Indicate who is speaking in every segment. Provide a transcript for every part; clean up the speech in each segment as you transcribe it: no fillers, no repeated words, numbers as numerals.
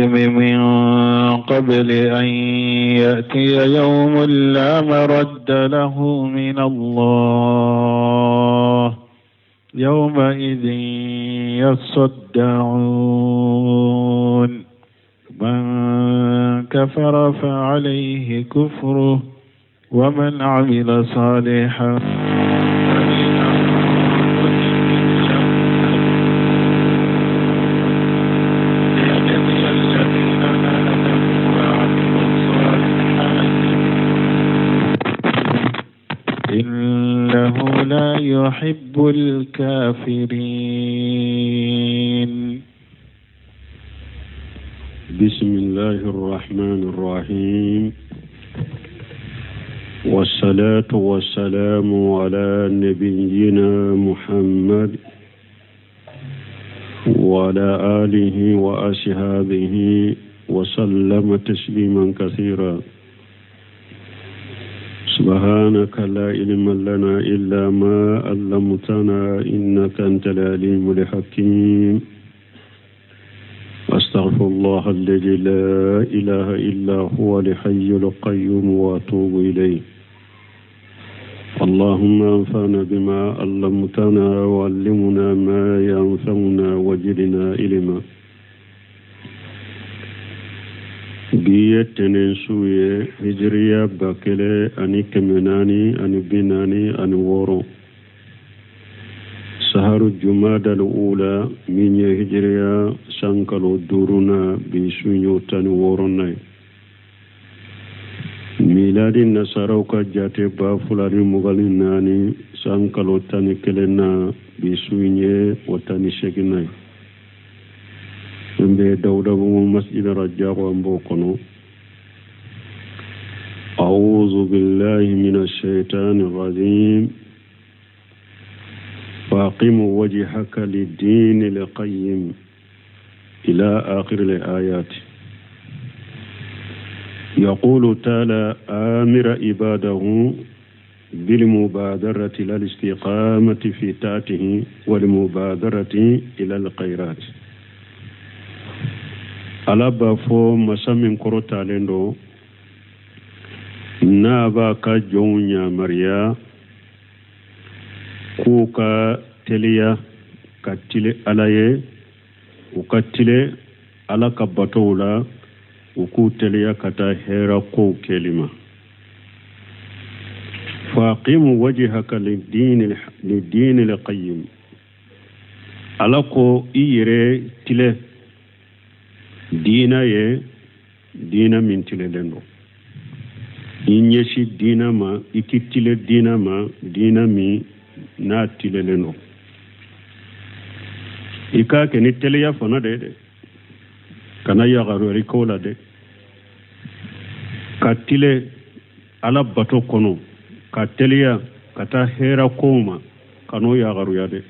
Speaker 1: من قبل أن يأتي يوم لا مرد له من الله يومئذ يصدعون. من كفر فعليه كفره ومن عمل صالحا إنه لا يحب الكافرين.
Speaker 2: بسم الله الرحمن الرحيم، والصلاة والسلام على نبينا محمد وعلى آله وأصحابه وسلم تسليما كثيرا. سبحانك لا علم لنا إلا ما علمتنا إنك أنت العليم الحكيم. أستغفر الله الذي لا إله إلا هو الحي القيوم وأتوب إليه. اللهم انفعنا بما علمتنا وعلمنا ما ينفعنا وزدنا علما. Bi ye tɛnɛn su ye, hijiriya 1446, saharu jumadal ula, min ye hijiriya san kalo duurunan, bi su y'o 16nan ye. Miladi nasaraw ka jate 2024 san kalo 11 na, bi su ye o 18nan ye. An bɛ Dawudabugu masjid Rajago, an b'o kɔnɔ. أعوذ بالله من الشيطان الرجيم. فأقم وجهك للدين القيم إلى آخر الآيات. يقول تعالى آمر عباده بالمبادرة إلى الاستقامة في طاعته والمبادرة إلى الخيرات. Ala b'a fɔ, masa min kɔrɔtalen don, n'a b'a ka jɔnw yamaruya k'u ka teliya ka tile Ala ye, u ka tile Ala ka batow la, u k'u teliya ka taa hɛra kow kɛli ma. Faqim wajhaka lidini lqayyim. Ala ko i yɛrɛ tile diina ye, diina min tilelen don. I ɲɛsin diina ma, i k'i tile diina ma, diina min n'a tilelen don. I k'a kɛ ni teliya fana de dɛ, kana yagaruyali ko la dɛ. Ka tile Ala bato kɔnɔ, ka teliya ka taa hɛra kow ma, kan'o yagaruya dɛ.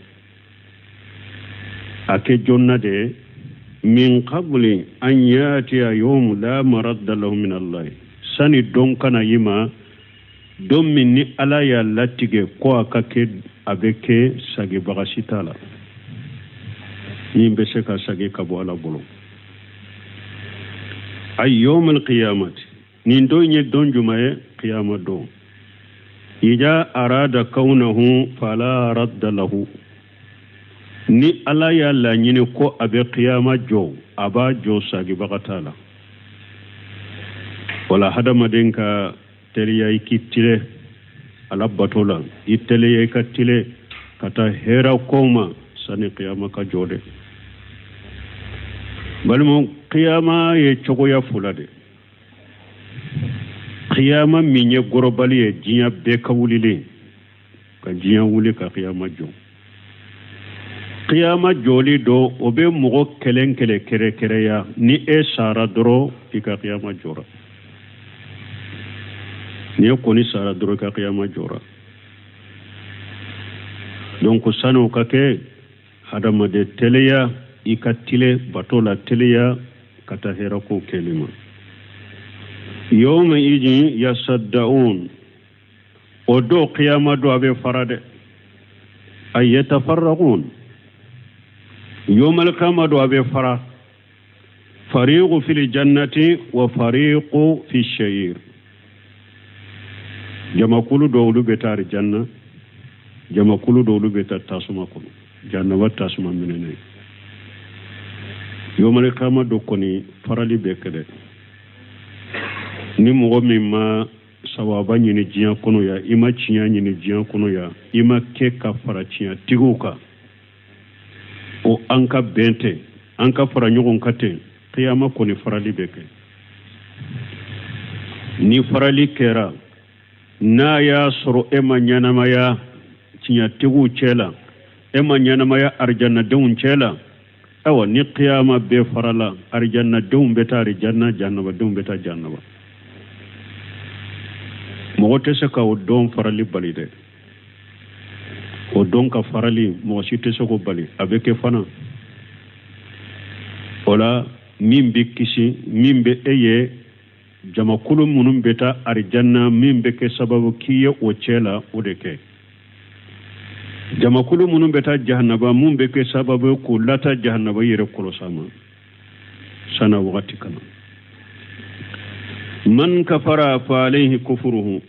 Speaker 2: A kɛ jɔnna de? Min qabli an yatiya yawm la maradda lahu min Allah, sani don kana yi ma, don min ni Ala y'a latigɛ ko a ka kɛ, a bɛ kɛ, sagibaga si t'a la min bɛ se ka sagi ka bɔ Ala bolo. Ay yawm alqiyamati. Nin don ye don juma ye? Qiyama don. Ida arada kaunahu fala radda lahu. Ni Ala y'a laɲini ko a bɛ qiyama jɔ, a b'a jɔ, sagibaga t'a la. Wala hadamaden ka teliya i k'i tile Ala bato la, i teliya i ka tile ka taa hɛra kow ma sani qiyama ka jɔ dɛ. Balimaw, qiyama ye cogoya fila de. Qiyama min ye gɔrɔbali ye, diɲɛ bɛɛ ka wulilen, ka diɲɛ wuli ka qiyama jɔ. Qiyama jɔli dɔ, o bɛ mɔgɔ kelen kelen kɛrɛkɛrɛya. Ni e sara dɔrɔn, i ka qiyama jɔra. Ni e kɔni sara dɔrɔn, i ka qiyama jɔra. Donc sani o ka kɛ, hadamaden teliya i ka tile bato la, teliya ka taa hɛrɛ kow kɛli ma. Yawma idin yasaddaun, o don qiyama don, a bɛ fara dɛ. Ay yatafarraqun. Yawmal qiyama don, a bɛ fara. Fariqu fil jannati wa fariqu fi shayir. Jamakulu dɔw olu bɛ taa arijanna, jamakulu dɔw olu bɛ taa tasuma kɔnɔ, jahannama tasuma minɛnen. Yomali kama dɔ kɔni farali bɛ kɛ dɛ. Ni mɔgɔ min ma sawaba ɲini diɲɛ kɔnɔ yan, i ma tiɲɛ ɲini diɲɛ kɔnɔ yan, i ma kɛ ka fara tiɲɛtigiw kan, o an ka bɛn tɛ, an ka fara ɲɔgɔn kan ten, kiyama kɔni farali bɛ kɛ. Ni farali kɛra, n'a y'a sɔrɔ e ma ɲɛnamaya tiɲɛtigiw cɛ la, e ma ɲɛnamaya arijannadenw cɛ la, ayiwa ni kiyama bɛɛ farala, arijannadenw bɛ taa arijanna, jahannabadenw bɛ taa jahannaba. Mɔgɔ tɛ se ka o don farali bali dɛ. O don ka farali mɔgɔ si tɛ se k'o bali, a bɛ kɛ fana. O la min bɛ kisi, min bɛ e ye, jamakulu minnu bɛ taa arijanna, min bɛ kɛ sababu k'i ye o cɛ la, o de kɛ. Jamakulu minnu bɛ taa jahannaba, mun bɛ kɛ sababu k'u lata jahannaba yɛrɛ kɔlɔsi a ma sanna wagati kana. Man kafara fa alayhi kufuruhu.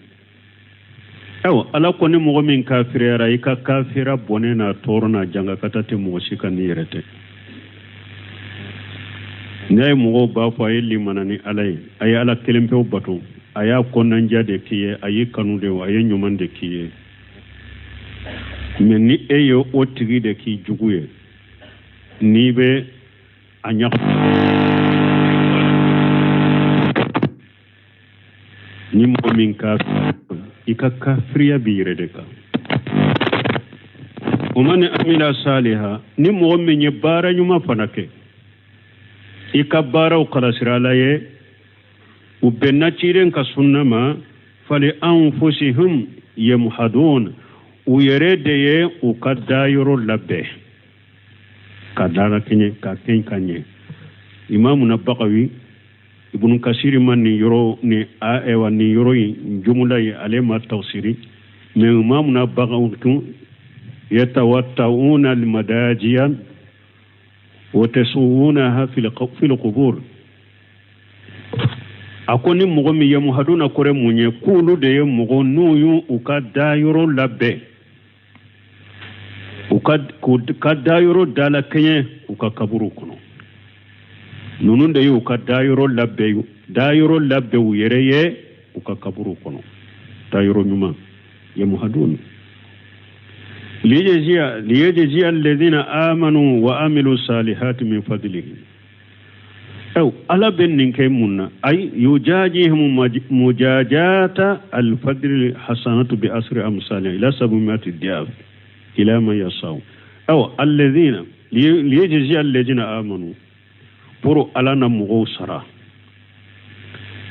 Speaker 2: Ayiwa ala ko ni mɔgɔ min kafiriyara, i ka kafira bɔnɛ n'a tɔɔrɔ n'a jangakata tɛ mɔgɔ si kan n'i yɛrɛ tɛ. N'a ye mɔgɔw b'a fɔ a ye limana ni ala ye, a ye ala kelen pewu bato, a y'a kɔnɔnandiya de k'i ye, a y'i kanu de, a ye ɲuman de k'i ye. Mɛ ni e ye o tigi de k'i jugu ye, n'i bɛ a ɲaga ni mɔgɔ min ka i ka kafiriya b'i yɛrɛ de kan. O man amila saliha, ni mɔgɔ min ye baara ɲuman fana kɛ, i ka baaraw kalasira ala ye, u bɛnna ciden ka sunna ma, fali anfusihum yamhadun, u yɛrɛ de ye u ka dayɔrɔ labɛn ka dara kɛɲɛ ka kɛɲɛ ka ɲɛ. Imamuna Bagawi Ibn Kasiri ma nin yɔrɔ ni ayiwa nin yɔrɔ in jumla ye, ale ma tafsiri, mɛ imamuna Bagawi tun yatawatta'una al-madajiya wa tasuwunaha fil qubur. A ko ni mɔgɔ min ye muhaduna kɔrɔ mun ye, k'olu de ye mɔgɔ n'u y'u ka dayɔrɔ labɛn, u ka dayɔrɔ dala kɛɲɛ u ka kaburu kɔnɔ. Ninnu de y'u ka dayɔrɔ labɛn, dayɔrɔ labɛn u yɛrɛ ye u ka kaburu kɔnɔ, dayɔrɔ ɲuman. Yamuhadun liyajziya alladhina amanu wa amilu salihati min fadlihi. Aw ala bɛ nin kɛ mun na? Ay yujajihim mujajata alfadli hasanatu bi asri amsaliha ila sab'ati diaf ila ma yasaw. Aw alladhina liyajziya alladhina amanu, pour ala na mɔgɔw sara,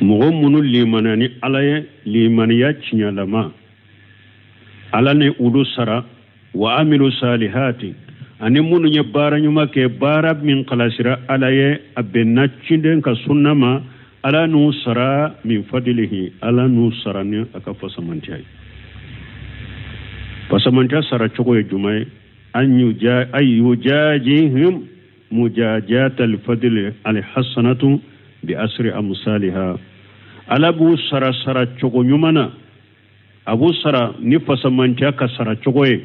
Speaker 2: mɔgɔ minnu limaniya ni ala ye, limaniya tiɲɛlama, ala ni olu sara, wa amilu salihati, ani minnu ye baara ɲuman kɛ, baara min kalasira ala ye, a bɛnna ciden ka sunna ma, ala n'u sara min fadilihi, ala n'u sara ni a ka fasamantiya ye. Fasamantiya sara cogo ye jumɛn ye? An yujajihim mujajat al-fadli al-hasanatu bi asri amsaliha. Ala b'u sara sara cogo ɲuman na, a b'u sara ni fasamantiya ka sara cogo ye,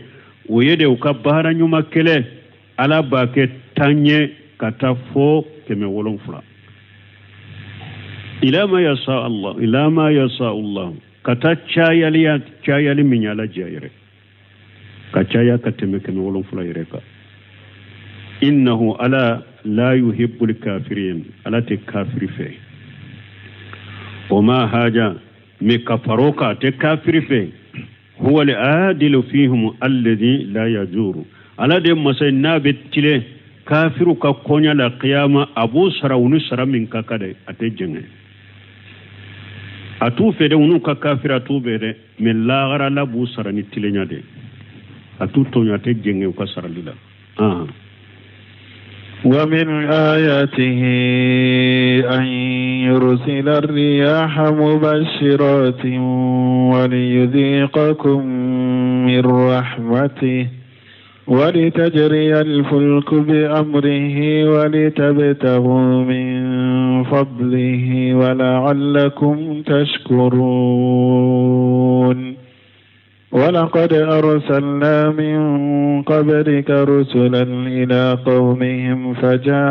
Speaker 2: o ye de u ka baara ɲuman kɛlɛ, ala b'a kɛ tan ye ka taa fo 700. Ila ma yasa Allah, ila ma yasa Allah, ka taa cayali cayali min y'ala diya yɛrɛ, ka caya ka tɛmɛ 700 yɛrɛ kan. Innahu ala la yuhibbul kafirin, ala tɛ kafiri fɛ. O ma haja mais ka faro kan, a tɛ kafiri fɛ. Huwa al-adilu fihim alladhi la yajuru, ala de masa n'a bɛ tilen kafiru ka koɲa la qiyama, a b'u sara u ni sara min ka kan dɛ, a tɛ jɛngɛ. A t'u fɛ dɛ, u n'u ka kafiri a t'u fɛ dɛ, mais lahara ala b'u sara ni tilenya de, a t'u tɔɲɔ, a tɛ jɛngɛ u ka sarali la.
Speaker 1: ومن آياته أن يرسل الرياح مبشرات وليذيقكم من رحمته ولتجري الفلك بأمره ولتبتغوا من فضله ولعلكم تشكرون. ولقد أرسلنا من قبلك رسلا إلى قومهم فجاءوهم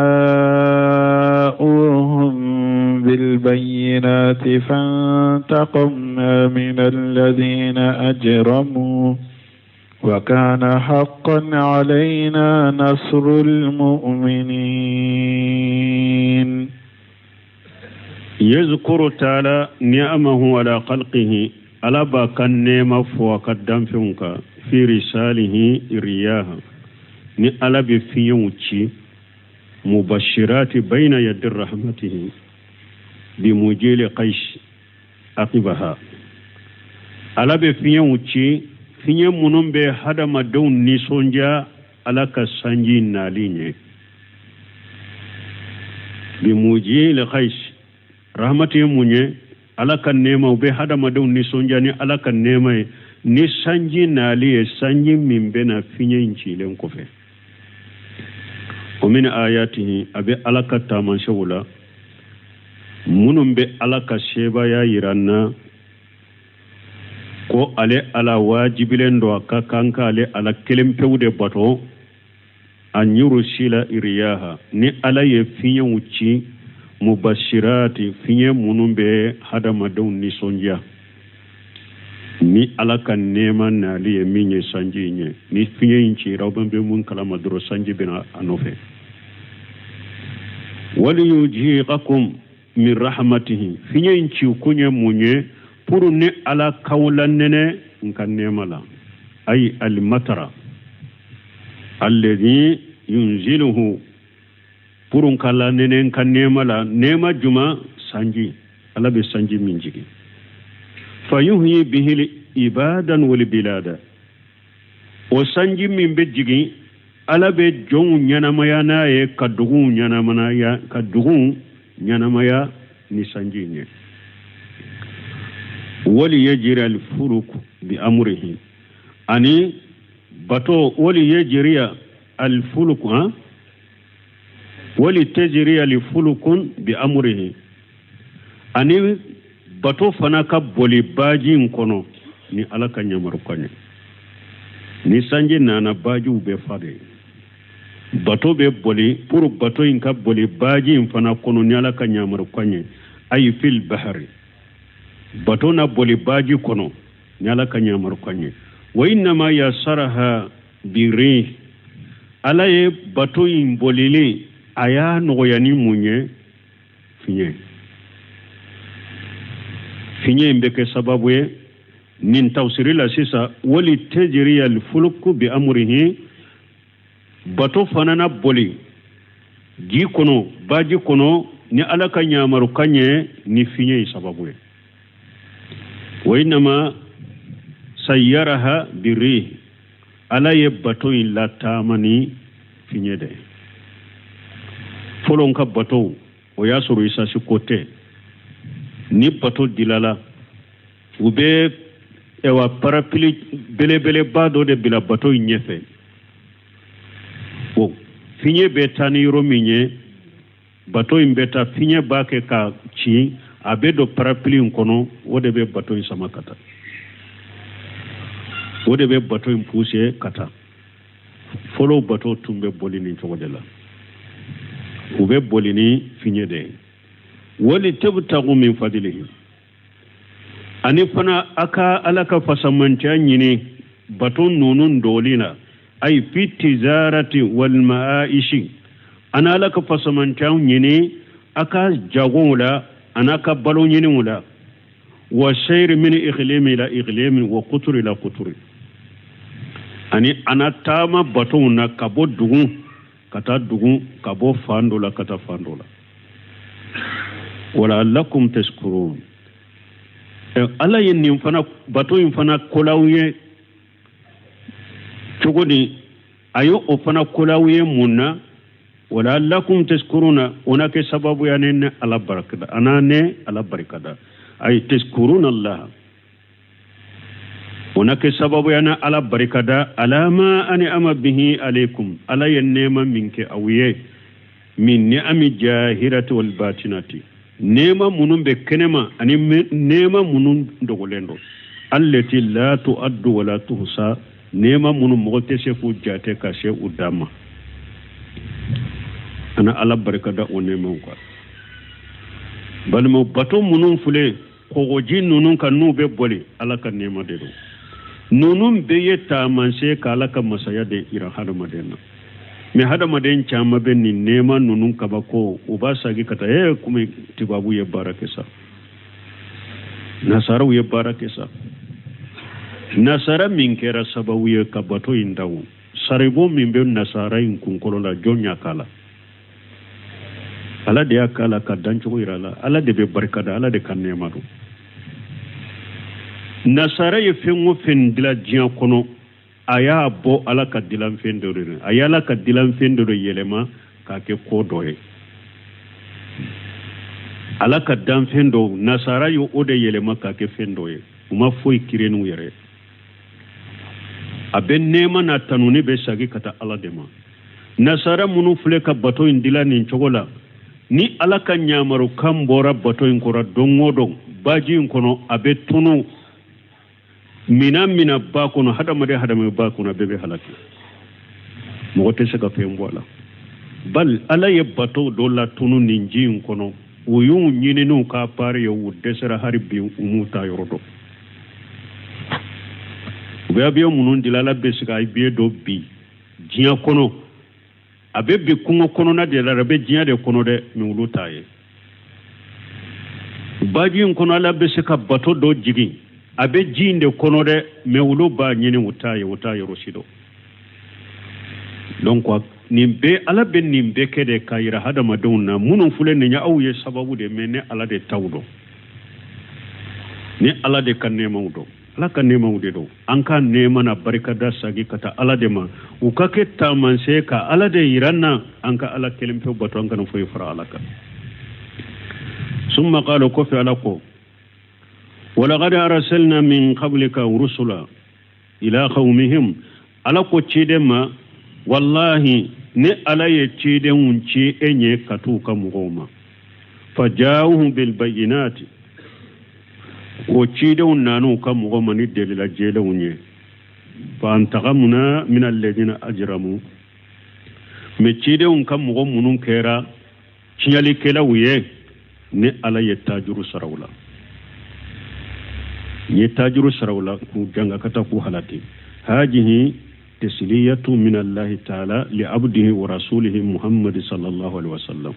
Speaker 1: بالبينات فانتقمنا من الذين أجرموا وكان حقا علينا نصر المؤمنين.
Speaker 2: يذكر تعالى نعمه على خلقه ala b'a ka nɛɛma fɔ a ka danfɛnw kan fi risalihi riyaha ni ala bɛ fiɲɛw ci mubashirati bayna yadi rahmatihi bimujili qais aqibaha ala bɛ fiɲɛw ci fiɲɛ minnu bɛ hadamadenw nisɔndiya ala ka sanji nali ɲɛ bimujili qais rahmati ye mun ye ala ka nɛɛma u bɛ hadamadenw nisɔndiya ni ala ka nɛɛma ye ni sanji nali ye sanji min bɛ na fiɲɛ in cilen kɔfɛ. O min ayatihi a bɛ ala ka taamasiyɛnw la minnu bɛ ala ka sebaaya yira n na ko ale ala waajibilen don a ka kan k'ale ala kelen pewu de bato an yurusila iriyaha ni ala ye fiɲɛw ci mubashirati fiɲɛ minnu bɛ hadamadenw nisɔndiya ni ala ka nɛɛma nali ye min ye sanji in ye ni fiɲɛ in cira aw bɛ mun kalama dɔrɔn sanji bɛna a nɔfɛ. Waliyujiqakum min rahmatihi fiɲɛ in ci kun ye mun ye pour ni ala k'aw lanɛnɛ n ka nɛɛma la ayi alimatara alladhi yunziluhu pour n ka lanɛnɛ n ka nɛɛma la nɛɛma juma sanji ala bɛ sanji min jigin fayuhyi bihi ibadan wal bilada o sanji min bɛ jigin ala bɛ jɔnw ɲɛnamaya n'a ye ka duguw ɲɛnamaya ka duguw ɲɛnamaya ni sanji in ye. Wali yajri al fuluk bi amrihi ani bato wali yajriya al fuluk ha wali tajriya al fulukun bi amrihi ani bato fana ka boli baji in kɔnɔ ni ala ka yamarukan ye. Ni sanji nana bajiw bɛ fa de bato bɛ boli pour bato in ka boli baji in fana kɔnɔ ni ala ka yamarukan ye ayi fil bahari bato na boli baji kɔnɔ ni ala ka yamarukan ye. Wa innama yasaraha biri ala ye bato in bolili a y'a nɔgɔya ni mun ye fiɲɛ fiɲɛ in bɛ kɛ sababu ye nin tafsiri la sisan wali tajriya al-fulku bi amrihi bato fana na boli ji kɔnɔ baji kɔnɔ ni ala ka yamarukan ye ni fiɲɛ ye sababu ye. Wa innama sayyaraha birih ala ye bato in lataama ni fiɲɛ de ye. Fɔlɔ ka bato o y'a sɔrɔ isasi ko tɛ ni bato dilala u bɛ ɛwa parapili belebeleba dɔ de bila bato in ɲɛfɛ o fiɲɛ bɛ taa ni yɔrɔ min ye bato in bɛ taa fiɲɛ b'a kɛ ka ci a bɛ don parapili in kɔnɔ o de bɛ bato in sama ka taa o de bɛ bato in pousser ka taa. Fɔlɔ bato tun bɛ boli nin cogo de la u bɛ boli ni fiɲɛ de ye. Wali tabtagu min fadlihi ani fana a ka ala ka fasamantiya ɲini bato ninnu doli la ay fi tijarati wal ma'aishi ana ala ka fasamantiya ɲini a ka jagow la ana ka balo ɲiniw la wa sayri min iqlimi ila iqlimi wa qutri ila qutri ani ana taama batow na ka bɔ dugu ka taa dugu ka bɔ fan dɔ la ka taa fan dɔ la. Wala'allakum tashkurun ala ye nin fana bato in fana kolaw ye cogo di a ye o fana kolaw ye mun na wala'allakum tashkuruna o na kɛ sababu ya ne ala barikada ana ne ala barikada ay tashkuruna Allah. O na kɛ sababu ye na Ala barika da ala ma an'ama bihi aleykum, Ala ye nɛɛma min kɛ aw ye, min ni'ami jahirati wal batinati, nɛɛma minnu bɛ kɛnɛma ani nɛɛma minnu dogolen don, allati la tu'addu wala tuhsa, nɛɛma minnu mɔgɔ tɛ se k'u jate ka se u dan ma. Ana Ala barika da o nɛɛmaw kan. Balimaw, bato minnu filɛ kɔgɔji ninnu kan n'u bɛ boli, Ala ka nɛɛma de don. Ninnu bɛɛ ye taamasiyɛn ka Ala ka masaya de yira hadamaden na. Mais hadamaden caman bɛ nin nɛɛma ninnu kabako, u b'a sagi ka taa komi tubabu ye baara kɛ sa, nasaraw ye baara kɛ sa. Nasara min kɛra sababu ye ka bato in da o, saribɔn min bɛ nasara in kunkolo la, jɔn y'a k'a la? Ala de y'a k'a la ka dancogo yira a la. Ala de bɛ barika da, Ala de ka nɛɛma don. Nasara ye fɛn o fɛn dilan diɲɛ kɔnɔ, a y'a bɔ Ala ka dilanfɛn dɔ de la, a ye Ala ka dilanfɛn dɔ de yɛlɛma k'a kɛ ko dɔ ye. Ala ka danfɛn dɔ, nasara ye o de yɛlɛma k'a kɛ fɛn dɔ ye. U ma foyi kiri n'u yɛrɛ ye. A bɛ nɛɛma n'a tanuni bɛ sagi ka taa Ala de ma. Nasara minnu filɛ ka bato in dilan nin cogo la, ni Ala ka ɲamarukan bɔra bato in kɔrɔ don o don, baji in kɔnɔ a bɛ tunu, mina mina ba kɔnɔ, hadamaden hadamaden ba kɔnɔ, a bɛɛ bɛ halaki, mɔgɔ tɛ se ka fɛn bɔ a la. Bal Ala ye bato dɔ latunu nin ji in kɔnɔ, u y'u ɲini n'u ka appareil ye, u dɛsɛra, hali bi u m'u ta yɔrɔ dɔn. U bɛ avion minnu dilan, Ala bɛ se ka avion dɔ bi diɲɛ kɔnɔ, a bɛ bi kungo kɔnɔna de la, a bɛ diɲɛ de kɔnɔ dɛ, mais olu t'a ye. Baji in kɔnɔ, Ala bɛ se ka bato dɔ jigin, a bɛ ji in de kɔnɔ dɛ, mais olu b'a ɲini, u t'a ye, u t'a yɔrɔ si dɔn. Donc nin bɛɛ, Ala bɛ nin bɛɛ kɛ de k'a yira hadamadenw na, minnu filɛ nin ye, aw ye sababu de, mais ne Ala de t'aw dɔn, ne Ala de ka nɛɛmaw dɔn. Ala ka nɛɛmaw de don. An ka nɛɛma na barikada sagi ka taa Ala de ma, u ka kɛ taamasiyɛn ka Ala de yira n na, an ka Ala kelen pe bato, an kana foyi fara Ala kan. Summa qala, kɔfɛ Ala ko, walaqad arsalna min qablika rusula ila qawmihim. Ala ko ciden ma, wallahi ne Ala ye cidenw ci e ɲɛ ka t'u ka mɔgɔw ma, fajawuhum bilbayinati, o cidenw nan'u ka mɔgɔ ma ni delila jɛlenw ye, fantagamuna min alladina ajramu. Mais cidenw ka mɔgɔ minnu kɛra tiɲɛlikɛlaw ye, ne Ala ye tajuru sara u la, n ye tajuru sara u la k'u janga ka taa k'u halaki. Hajihi tasliyatu min allahi taala li abdihi wa rasulihi muhammadi sallallahu alaihi wasallam.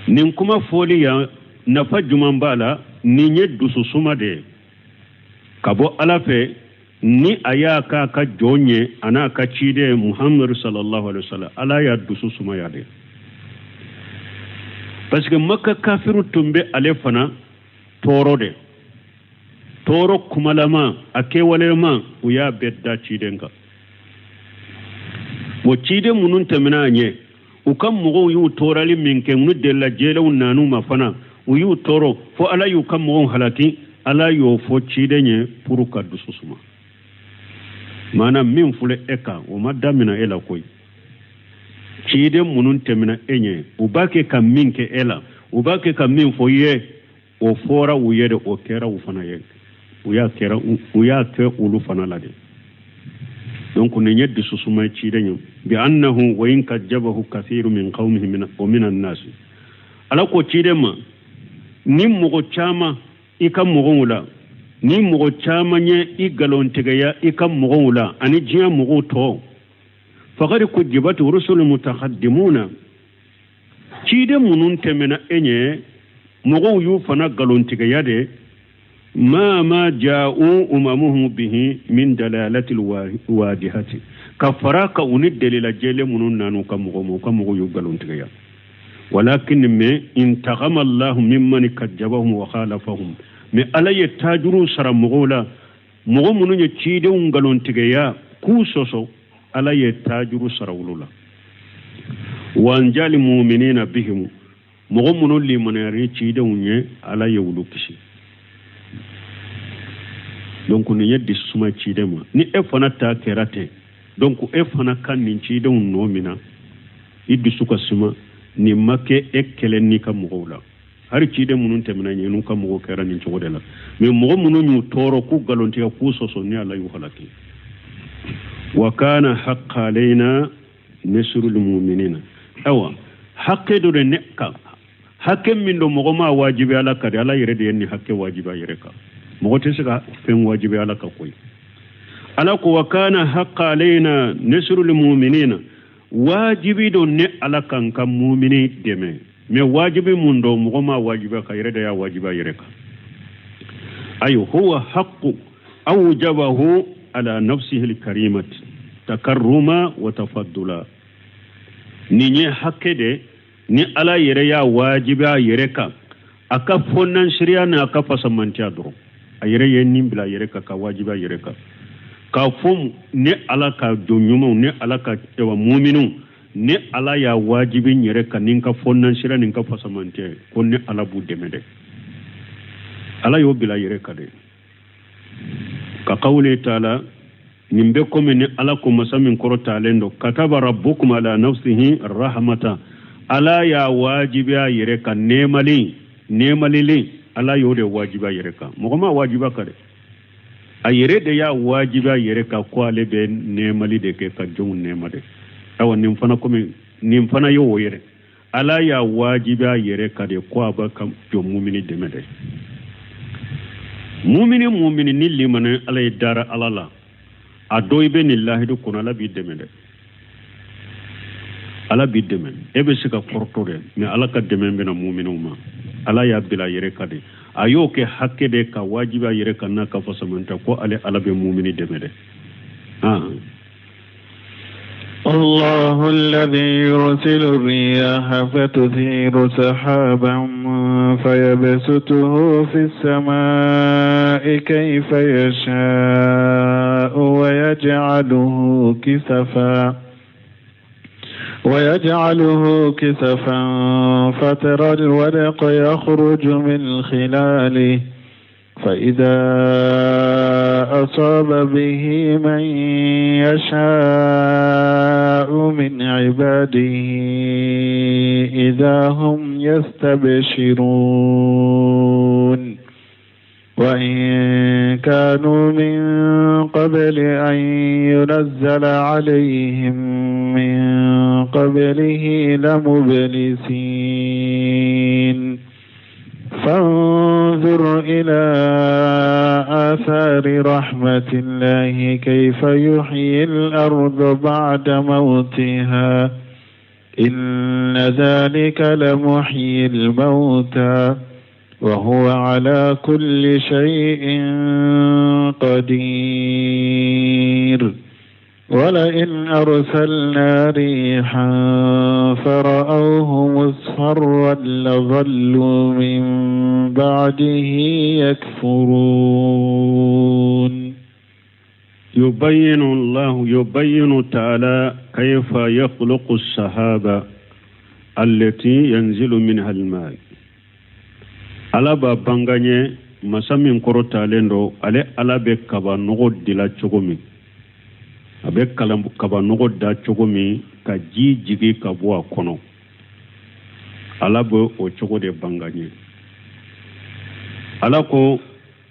Speaker 2: Nin kuma fɔli yan, nafa juman b'a la? Nin ye dususuma de ye ka bɔ Ala fɛ, ni a y'a k'a ka jɔn ye, a n'a ka ciden muhammadu sallallahu alaihi wasallam. Ala y'a dusu sumaya de, parce que Maka kafiru tun bɛ ale fana tɔɔrɔ de, tɔɔrɔ kumalama a kɛwalema, u y'a bɛɛ da ciden kan. Bon, ciden minnu tɛmɛna a ɲɛ, u ka mɔgɔw y'u tɔɔrɔli min kɛ, n'u delila jɛlenw nan'u ma fana, u y'u tɔɔrɔ fo Ala y'u ka mɔgɔw halaki. Ala y'o fɔ ciden ye pour ka dusu suma. Maana min filɛ e kan, o ma damina e la koyi. Ciden minnu tɛmɛna e ɲɛ, u b'a kɛ ka min kɛ e la, u b'a kɛ ka min fɔ i ye, o fɔra u ye de, o kɛra u fana ye, u y'a kɛra, u y'a kɛ olu fana la de. Donc nin ye dususuma ye ciden ye, bi annahu wa in kajjabahu kathiru min qawmihi min wa min annas. Ala ko ciden ma, ni mɔgɔ caman i ka mɔgɔw la, ni mɔgɔ caman ye i galontigɛya i ka mɔgɔw la ani diɲɛ mɔgɔw tɔ, faqad kujibat rusul mutaqaddimuna, ciden minnu tɛmɛna e ɲɛ, mɔgɔw y'u fana galontigɛya de, ma ja'u umamuhum bihi min dalalati wadihati, ka fara ka u ni delila jɛlen minnu nan'u ka mɔgɔw ma, u ka mɔgɔw y'u galontigɛya. Walakin mais intaqama Allahu mimman kajjabahum wa khalafahum, mais Ala ye tajuru sara mɔgɔw la, mɔgɔ minnu ye cidenw nkalontigɛya k'u sɔsɔ, Ala ye tajuru sara olu la. Wa anjali muminina bihim, mɔgɔ minnu limaniyara ni cidenw ye, Ala ye olu kisi. Donc nin ye dususuma ciden ma. Ni e fana ta kɛra ten, donc e fana ka nin cidenw nɔ mina, i dusu ka suma. Nin ma kɛ e kelen n'i ka mɔgɔw la. Hari ciden minnu tɛmɛna ɲɛ, n'u ka mɔgɔw kɛra nin cogo de la. Mais mɔgɔ minnu y'u tɔɔrɔ, k'u nkalontigɛ, k'u sɔsɔ, ni Ala y'u halaki. Wa kana haqqa alayna nasrul mu'minina. Awa, hakɛ dɔ de ne kan, hakɛ min don mɔgɔ ma wajibi Ala kan de. Ala yɛrɛ de ye nin hakɛ wajibi a yɛrɛ kan. Mɔgɔ tɛ se ka fɛn wajibi Ala kan koyi. Ala ko wa kana haqqa alayna nasrul mu'minina, wajibi don ne Ala kan ka mumini dɛmɛ. Mais wajibi mun don, mɔgɔ ma wajibi kan, yɛrɛ de y'a wajibi a yɛrɛ kan. Ayi, huwa haqqu awjabahu ala nafsihi alkarimati takarruma wa tafaddula. Nin ye hakɛ de ni Ala yɛrɛ y'a wajibi a yɛrɛ kan, a ka fɔnansiriya n'a ka fasamantiya dɔrɔn. A yɛrɛ ye nin bila a yɛrɛ kan, ka wajibi a yɛrɛ kan, k'a fɔ ne Ala ka jɔn ɲumanw, ne Ala ka muminiw, ne Ala y'a wajibi n yɛrɛ kan ni n ka fɔnansira ni n ka fasamantiya, ko ne Ala b'u dɛmɛ dɛ. Ala y'o bila a yɛrɛ kan dɛ. Ka qawli taala, nin bɛ komi ni Ala ko masa min kɔrɔtalen don, kataba rabbukum ala nafsihi rahmata, Ala y'a wajibi a yɛrɛ kan nɛɛmali, nɛɛmalilen, Ala y'o de wajibi a yɛrɛ kan. Mɔgɔ ma wajibi a kan dɛ, a yɛrɛ de y'a wajibi a yɛrɛ kan ko ale bɛ nɛɛmali de kɛ ka jɔnw nɛɛma dɛ. Awa, nin fana komi nin fana ye o yɛrɛ, Ala y'a wajibi a yɛrɛ kan de ko a b'a ka jɔn mumini dɛmɛ dɛ. Mumini, mumini ni limana Ala ye, dara Ala la, a dɔ i bɛ nin lahidu kɔnɔ, Ala b'i dɛmɛ dɛ, Ala b'i dɛmɛ. E bɛ se ka kɔrɔtɔ dɛ, mais Ala ka dɛmɛ bɛna muminiw ma. Ala y'a bila a yɛrɛ kan de, a y'o kɛ hakɛ de ka wajibi a yɛrɛ kan n'a ka fasamanta ko ale Ala bɛ mumini dɛmɛ dɛ.
Speaker 1: الله الذي يرسل الرياح فتثير سحابا فيبسطه في السماء كيف يشاء ويجعله كسفا فترى الودق يخرج من خلاله فإذا أصاب به من يشاء من عباده إذا هم يستبشرون وإن كانوا من قبل أن ينزل عليهم من قبله لمبلسين فانظر إلى آثار رحمة الله كيف يحيي الأرض بعد موتها إن ذلك لمحيي الموتى وهو على كل شيء قدير ولئن أرسلنا ريحا فرأوه مصفرا لظلوا من بعده يكفرون.
Speaker 2: يبين الله يبين تعالى كيف يخلق السحابة التي ينزل منها الماء. Ala b'a banga an ye, masa min kɔrɔtalen don, ale Ala bɛ kaba nɔgɔ dila cogo min, a bɛ kaba nɔgɔ da cogo min ka ji jigi ka bɔ a kɔnɔ, Ala bɛ o cogo de banga an ye. Ala ko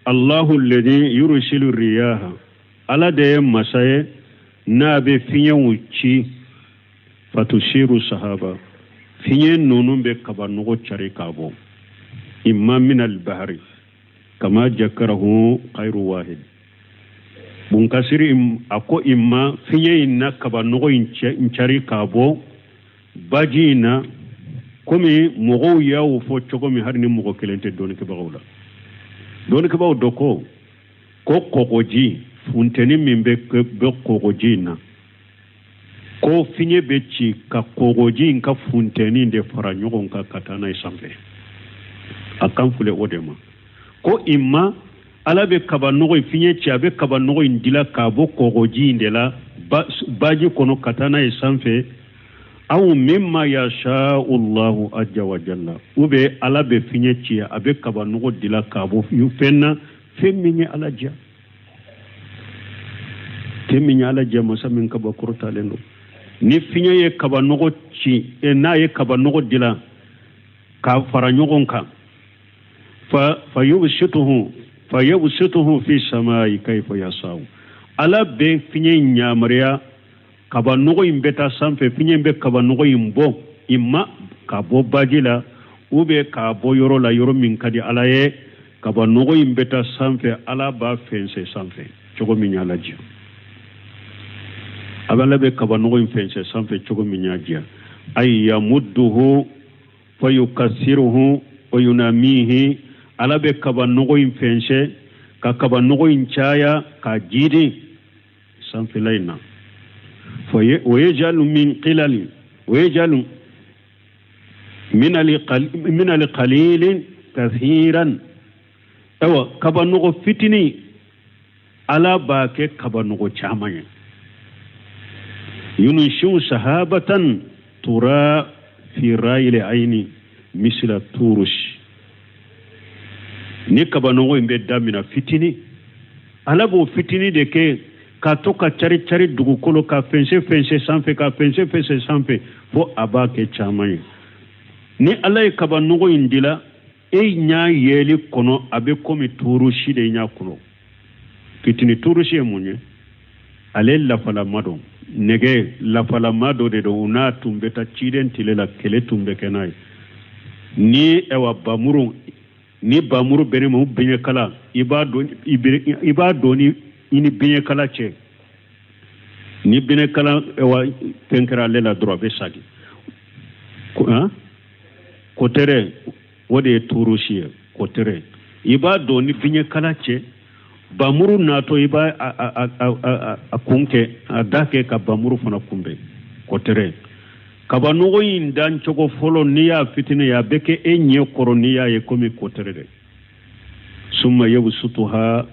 Speaker 2: Allahu alladhi yursilu riyaha, Ala de ye masa ye n'a bɛ fiɲɛw ci, fatusiru sahaba, fiɲɛ ninnu bɛ kaba nɔgɔ cari k'a bɔ, imma min albahari kama jakarahu khairu wahid. Bunkasiri a ko imma fiɲɛ in na kaba nɔgɔ in cɛ in cari k'a bɔ baji in na, komi mɔgɔw y'o fɔ cogo min, hali ni mɔgɔ kelen tɛ dɔnnikɛbagaw la. Dɔnnikɛbagaw dɔ ko kɔgɔji funteni min bɛ kɔgɔji in na, ko fiɲɛ bɛ ci ka kɔgɔji in ka funteni de fara ɲɔgɔn kan ka taa n'a ye sanfɛ. A kan filɛ o de ma ko imma Ala bɛ kaba nɔgɔ in fiɲɛ ci, a bɛ kaba nɔgɔ in dila k'a bɔ kɔgɔji in de la baji kɔnɔ ka taa n'a ye sanfɛ, aw mimma yasha'u Allahu azza wa jalla, ou bien Ala bɛ fiɲɛ ci, a bɛ kaba nɔgɔ dila k'a bɔ fɛn na, fɛn min ye Ala diya. Fɛn min ye Ala diya, masa min kaba kɔrɔtalen don, ni fiɲɛ ye kabanɔgɔ ci, n'a ye kabanɔgɔ dilan k'a fara ɲɔgɔn kan, fa fayubsituhu fayubsituhu fi samai kayfa yasau, Ala bɛ fiɲɛ in yamaruya, kabanɔgɔ in bɛ taa sanfɛ, fiɲɛ bɛ kabanɔgɔ in bɔ imma ka bɔ baji la ou bien k'a bɔ yɔrɔ la, yɔrɔ min ka di Ala ye. Kabanɔgɔ in bɛ taa sanfɛ, Ala b'a fɛnsɛ sanfɛ cogo min y'Ala diya. A bɛ Ala bɛ kabanɔgɔ in fɛnsɛ sanfɛ cogo min y'a diya. Ay yamudduhu fayukassiruhu wa yunamihi, Ala bɛ kabanɔgɔ in fɛnsɛ ka kabanɔgɔ in caya k'a jiidi sanfɛla in na. Wa yajalu min qilali wa yajalu min alqalili kathiran. Ayiwa, kabanɔgɔ fitinin Ala b'a kɛ kabanɔgɔ caman ye. Yunshiu sahabatan tura fi rayil ayni misla turush. Ni kabanɔgɔ in bɛ damina fitinin, Ala b'o fitinin de kɛ ka to ka cari cari dugukolo, ka fɛnsɛ fɛnsɛ sanfɛ, ka fɛnsɛ fɛnsɛ sanfɛ, fo a b'a kɛ caman ye. Ni Ala ye kabanɔgɔ in dila e ɲa yeli kɔnɔ, a bɛ komi tuurusi de ɲa kɔnɔ fitini. Tuurusi ye mun ye? Ale lafalama don, nɛgɛ lafalama dɔ de don. U n'a tun bɛ taa ciden tile la, kɛlɛ tun bɛ kɛ n'a ye. Ni ɛwa bamuru, ni bamuru bɛnnen ma u biɲɛkala, i b'a don i b'a don ni i ni biɲɛkala cɛ. Ni biɲɛkala ɛwa fɛn kɛra ale la dɔrɔn, a bɛ sagi. Kotɛrɛ, o de ye tuurusi ye. Kotɛrɛ, i b'a don ni biɲɛkala cɛ, bamuru natɔ i b'a a kun kɛ, a da kɛ ka bamuru fana kunbɛn. Kotɛrɛ, kabanɔgɔ in dancogo fɔlɔ, n'i y'a fitinin ye, a bɛ kɛ e ɲɛ kɔrɔ n'i y'a ye komi kotɛrɛ dɛ. Summa yabsutuha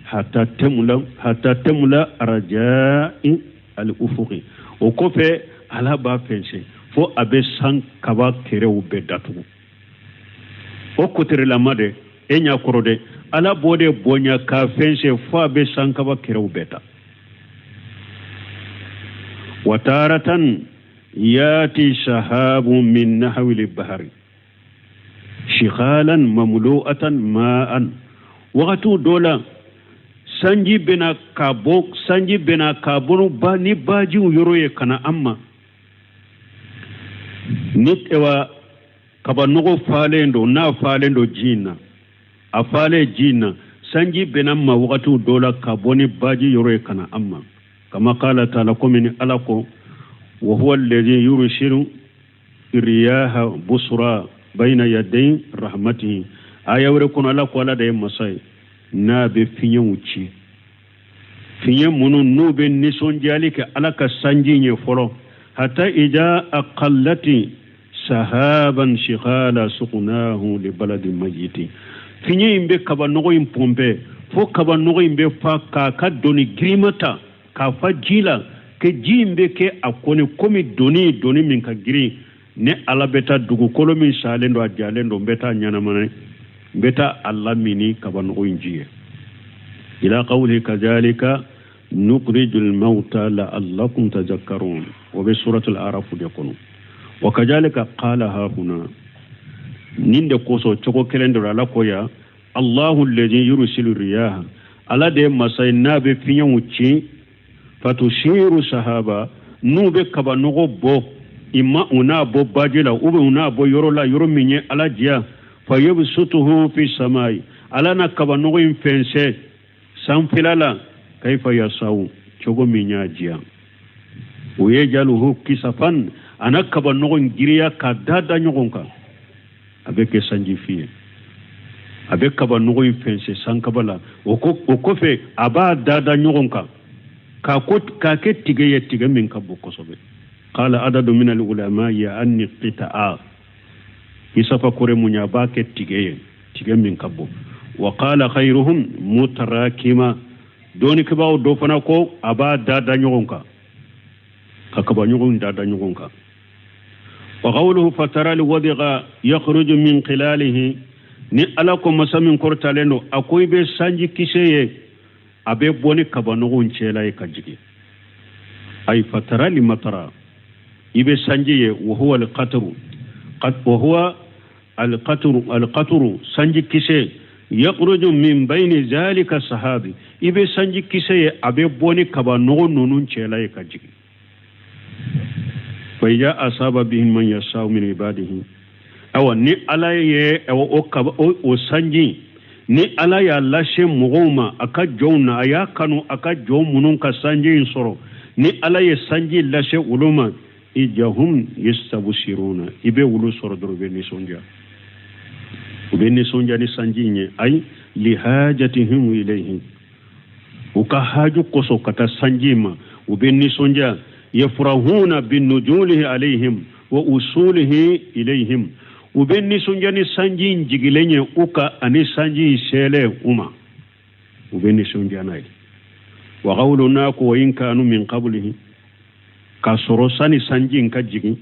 Speaker 2: hatta tamla hatta tamla arja'i al-ufuqi. O kɔfɛ Ala b'a fɛnsɛ fo a bɛ san kaba kɛrɛw bɛɛ datugu. O kotɛrɛlama dɛ, e ɲɛ kɔrɔ dɛ, Ala b'o de bonya k'a fɛnsɛ fo a bɛ san kaba kɛrɛw bɛɛ ta. Wa taratan yati sahabu min nahwi al-bahri shighalan mamlu'atan ma'an. Wagati dɔ la sanji bɛna ka bɔ, sanji bɛna ka bɔ ba ni bajiw yɔrɔ ye ka na an ma. Ni ɛwa kabanɔgɔ falen don, n'a falen don ji in na, a falen ji in na, sanji bɛna ma wagati dɔ la ka bɔ ni baji yɔrɔ ye ka na an ma. Kama qala ta'ala, komi ni Ala ko wa huwa alladhi yursilu riyaha busra bayna yaday rahmatihi. Aya wɛrɛ kɔnɔ, Ala ko Ala de ye masa ye n'a bɛ fiɲɛw ci, fiɲɛ minnu n'u bɛ nisɔndiyali kɛ Ala ka sanji ɲɛ fɔlɔ. Hatta ida aqallati sahaban shighala suqnahu li baladin mayyiti. Fiɲɛ in bɛ kabanɔgɔ in pɔnpɛ fo kabanɔgɔ in bɛ fa k'a ka doni girima ta k'a fa ji la, ke ji in bɛ kɛ a kɔni komi doni, doni min ka girin. Ni Ala bɛ taa dugukolo min salen don, a jalen don, n bɛ taa ɲɛnamana, n bɛ taa a lamini kabanɔgɔ in ji ye. Ila qawli kazalika nukhrijul mauta la'allakum tazakkarun. O bɛ suratul araf de kɔnɔ. Wa kazalika qala ha huna, nin de kosɔn cogo kelen de la Ala ko ya Allahu alladhi yursilu riyaha, Ala de ye masa ye n'a bɛ fiɲɛw ci, fatusiru sahaba, n'u bɛ kabanɔgɔ bɔ, imma u n'a bɔ baji la ou bien u n'a bɔ yɔrɔ la, yɔrɔ min ye Ala diya. Fayabsutuhu fi samai, Ala na kabanɔgɔ in fɛnsɛ sanfɛla la, kaifa yasawu, cogo min y'a diya. O ye jaluhu kisafan, a na kabanɔgɔ in giriya ka da da ɲɔgɔn kan, a bɛ kɛ sanji fiɲɛ. A bɛ kabanɔgɔ in fɛnsɛ sankaba la, o kɔfɛ a b'a da da ɲɔgɔn kan k'a kɛ tigɛ ye, tigɛ min ka bon kosɛbɛ. Qala adadu min al-ulama ya anni qita'a, isafa kore mun ya b'a kɛ tigɛ ye, tigɛ min ka bon. Wa qala khayruhum mutarakima, dɔnnikɛbaaw dɔ fana ko a b'a da da ɲɔgɔn kan, ka kaba ɲɔgɔn da da ɲɔgɔn kan. Wa qawluhu fatara al-wadiqa yakhruju min khilalihi, ni Ala ko masa min kɔrɔtalen don, a ko i bɛ sanji kisɛ ye A bɛ bɔ ni kabanɔgɔw cɛla ye ka jigin. Ay fatara limatara, i bɛ sanji ye. Wa huwa alqatru, wa huwa alqatru, alqatru sanji kisɛ. Yakhruju min bayni zalika sahabi, i bɛ sanji kisɛ ye, a bɛ bɔ ni kabanɔgɔ ninnu cɛla ye ka jigin. Fa iza asaba bihi man yashau min ibadihi, awa ni Ala ye o kaba o sanji, ni Ala y'a lase mɔgɔw ma, a ka jɔnw na, a y'a kanu a ka jɔn minnu ka sanji in sɔrɔ, ni Ala ye sanji lase olu ma, ijahum yastabsiruna, i bɛ olu sɔrɔ dɔrɔn u bɛ nisɔndiya, u bɛ nisɔndiya ni sanji in ye. Ayi lihajatihim ilayhi, u ka haju kosɔn ka taa sanji ma, u bɛ nisɔndiya. Yafrahuna binujulihi alayhim wa usulihi ilayhim, u bɛ nisɔndiya ni sanji in jigilen ye u kan ani sanji in selen u ma, u bɛ nisɔndiya n'a ye. Wa qawluna ko wa in kanu min qablihi, k'a sɔrɔ sani sanji in ka jigin,